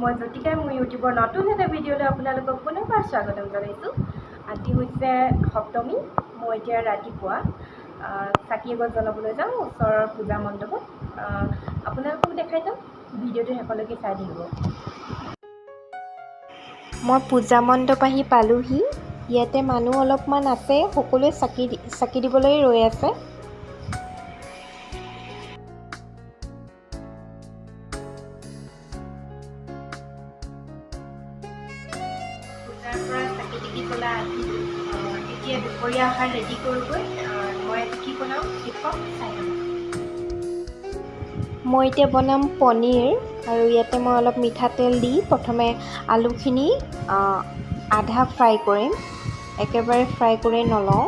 মই জ্যোতিকাই মোৰ ইউটিউবৰ নতুন এটা ভিডিঅ'লৈ আপোনালোকক পুনৰবাৰ স্বাগতম জনাইছোঁ। আজি হৈছে সপ্তমী। মই এতিয়া ৰাতিপুৱা চাকি এগছ জ্বলাবলৈ যাওঁ ওচৰৰ পূজা মণ্ডপত। আপোনালোকক দেখাই যাম, ভিডিঅ'টো শেষলৈকে চাই থাকিব। মই পূজা মণ্ডপ আহি পালোহি। ইয়াতে মানুহ অলপমান আছে, সকলোৱে চাকি দিবলৈ ৰৈ আছে। পূজাৰ পৰা চাকি তাকি জ্বলাই আহিলোঁ। এতিয়া দুপৰীয়া আহাৰ ৰেডি কৰোঁগৈ। মই আজি কি বনাওঁ দেখুৱাম, চাই থাকক। মই এতিয়া বনাম পনীৰ আৰু ইয়াতে মই অলপ মিঠাতেল দি প্ৰথমে আলুখিনি আধা ফ্ৰাই কৰিম, একেবাৰে ফ্ৰাই কৰি নলওঁ।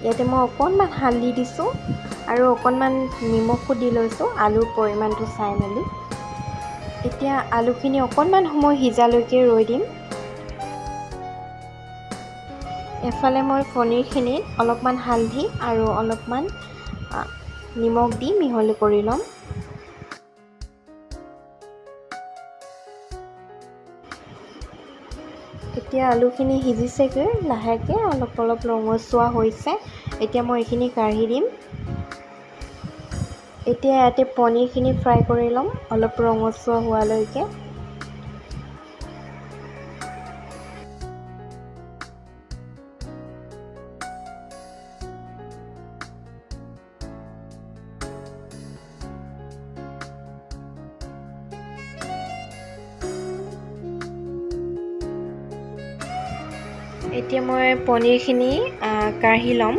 ইয়াতে মই অকণমান হালধি দিছোঁ আৰু অকণমান নিমখো দি লৈছোঁ আলুৰ পৰিমাণটো চাই মেলি। এতিয়া আলুখিনি অকণমান সময় সিজালৈকে ৰৈ দিম। এফালে মই পনীৰখিনিত অলপমান হালধি আৰু অলপমান নিমখ দি মিহলি কৰি ল'ম। এতিয়া আলুখিনি সিজিছেগৈ, লাহেকৈ অলপ অলপ ৰঙচুৱা হৈছে। এতিয়া মই এইখিনি কাঢ়ি দিম। এতিয়া ইয়াতে পনীৰখিনি ফ্ৰাই কৰি ল'ম অলপ ৰঙচুৱা হোৱালৈকে। এতিয়া মই পনীৰখিনি কাঢ়ি ল'ম।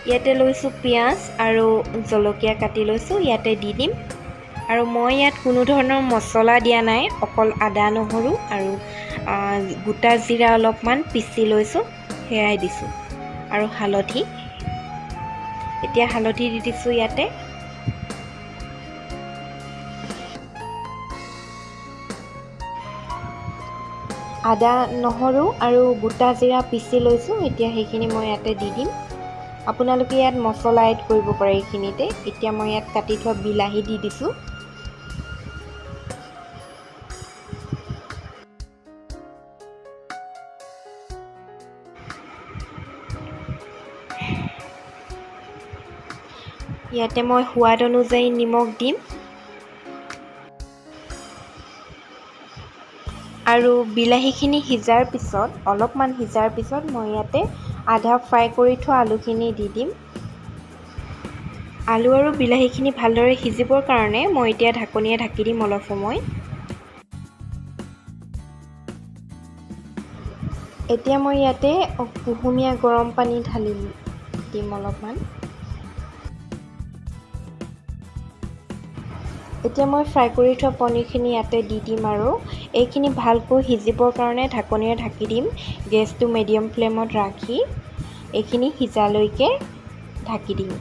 ইয়াতে লৈছোঁ পিঁয়াজ আৰু জলকীয়া কাটি লৈছোঁ, ইয়াতে দি দিম। আৰু মই ইয়াত কোনো ধৰণৰ মছলা দিয়া নাই, অকল আদা নহৰু আৰু গোটা জিৰা অলপমান পিচি লৈছোঁ, সেয়াই দিছোঁ, আৰু হালধি। এতিয়া হালধি দি দিছোঁ ইয়াতে। আদা নহৰু আৰু গোটা জিৰা পিচি লৈছোঁ, এতিয়া সেইখিনি মই ইয়াতে দি দিম। আপোনালোকে ইয়াত মছলা এড কৰিব পাৰে এইখিনিতে। এতিয়া মই ইয়াত কাটি থোৱা বিলাহী দি দিছোঁ। ইয়াতে মই সোৱাদ অনুযায়ী নিমখ দিম আৰু বিলাহীখিনি সিজাৰ পিছত, অলপমান সিজাৰ পিছত মই ইয়াতে আধা ফ্ৰাই কৰি থোৱা আলুখিনি দি দিম। আলু আৰু বিলাহীখিনি ভালদৰে সিজিবৰ কাৰণে মই এতিয়া ঢাকনিয়ে ঢাকি দিম অলপ সময়। এতিয়া মই ইয়াতে কুহুমীয়া গৰম পানী ঢালি দিম অলপমান। এতিয়া মই ফ্ৰাই কৰি থোৱা পনীৰখিনি ইয়াতে দি দিম আৰু এইখিনি ভালকৈ সিজিবৰ কাৰণে ঢাকনিৰে ঢাকি দিম। গেছটো মিডিয়াম ফ্লেমত ৰাখি এইখিনি সিজালৈকে ঢাকি দিম।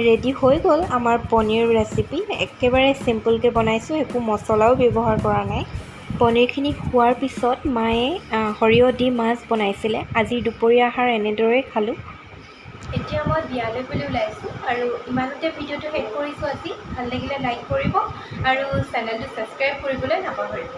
ৰেডি হৈ গ'ল আমাৰ পনীৰ ৰেচিপি। একেবাৰে চিম্পলকৈ বনাইছোঁ, একো মছলাও ব্যৱহাৰ কৰা নাই। পনীৰখিনি হোৱাৰ পিছত মায়ে সৰিয়হ দি মাছ বনাইছিলে। আজি দুপৰীয়া আহাৰ এনেদৰেই খালোঁ। এতিয়া মই বিয়ালৈ বুলি ওলাইছোঁ আৰু ইমানতে ভিডিঅ'টো শেষ কৰিছোঁ আজি। ভাল লাগিলে লাইক কৰিব আৰু চেনেলটো ছাবস্ক্ৰাইব কৰিবলৈ নাপাহৰিব।